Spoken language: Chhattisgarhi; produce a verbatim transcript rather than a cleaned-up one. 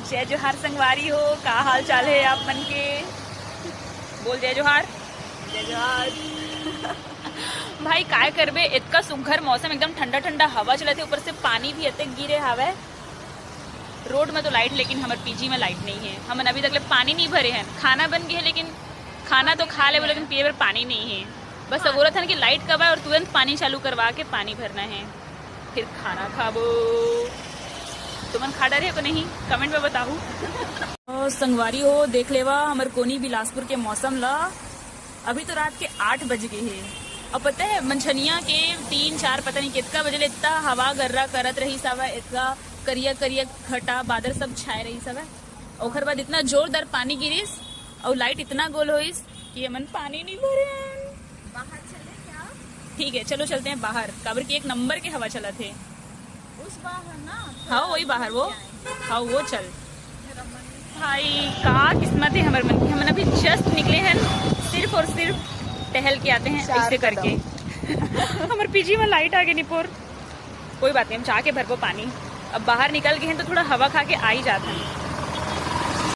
जय जोहार संगवारी हो, का हाल चाल हे आप मन के? बोल जय जोहार। जय जोहार। भाई, काय करबे, इतना सुघर मौसम, एकदम ठंडा ठंडा हवा चलत हे, ऊपर से पानी भी अतेक गिरे हावय। रोड में तो लाइट, लेकिन हमर पीजी में लाइट नहीं है। हमन अभी तक ले पानी नहीं भरे हैं। खाना बन गए है, लेकिन खाना तो खा लेबो, लेकिन पिए बर पानी नहीं है। बस अगोरत हन कि लाइट कब आए और तुरंत पानी चालू करवा के पानी भरना है, फिर खाना खाबो। तुमन खा डारे हो कि नहीं, कमेंट में बताहू। ओ संगवारी हो, देख लेवा हमर कोनी बिलासपुर के मौसम ला। अभी तो रात के आठ बज गए हे। अब पता है, मंझनिया के तीन चार, पता नहीं कितना बजे ले इतना हवा गर्रा करत रही सब, इतना करिया करिया घटा बादल सब छाए रही सब। ओकर बाद इतना जोरदार पानी गिरिस और लाइट इतना गोल होइस कि हमन पानी नहीं भरे हन। बाहर चले क्या? ठीक है, चलो चलते हैं बाहर, काबर की एक नंबर के हवा चलत हे। उस बाहर ना, हाँ, वही बाहर वो। हाँ, वो चल। भाई, का किस्मत है हमर मन की। हमन अभी जस्ट निकले हैं, सिर्फ और सिर्फ टहल के आते हैं ऐसे करके। हमर पीजी में लाइट आ गई निपोर। कोई बात नहीं, हम चाह के भरबो पानी। अब बाहर निकल गए हैं तो थोड़ा हवा खा के आ ही जाते हैं।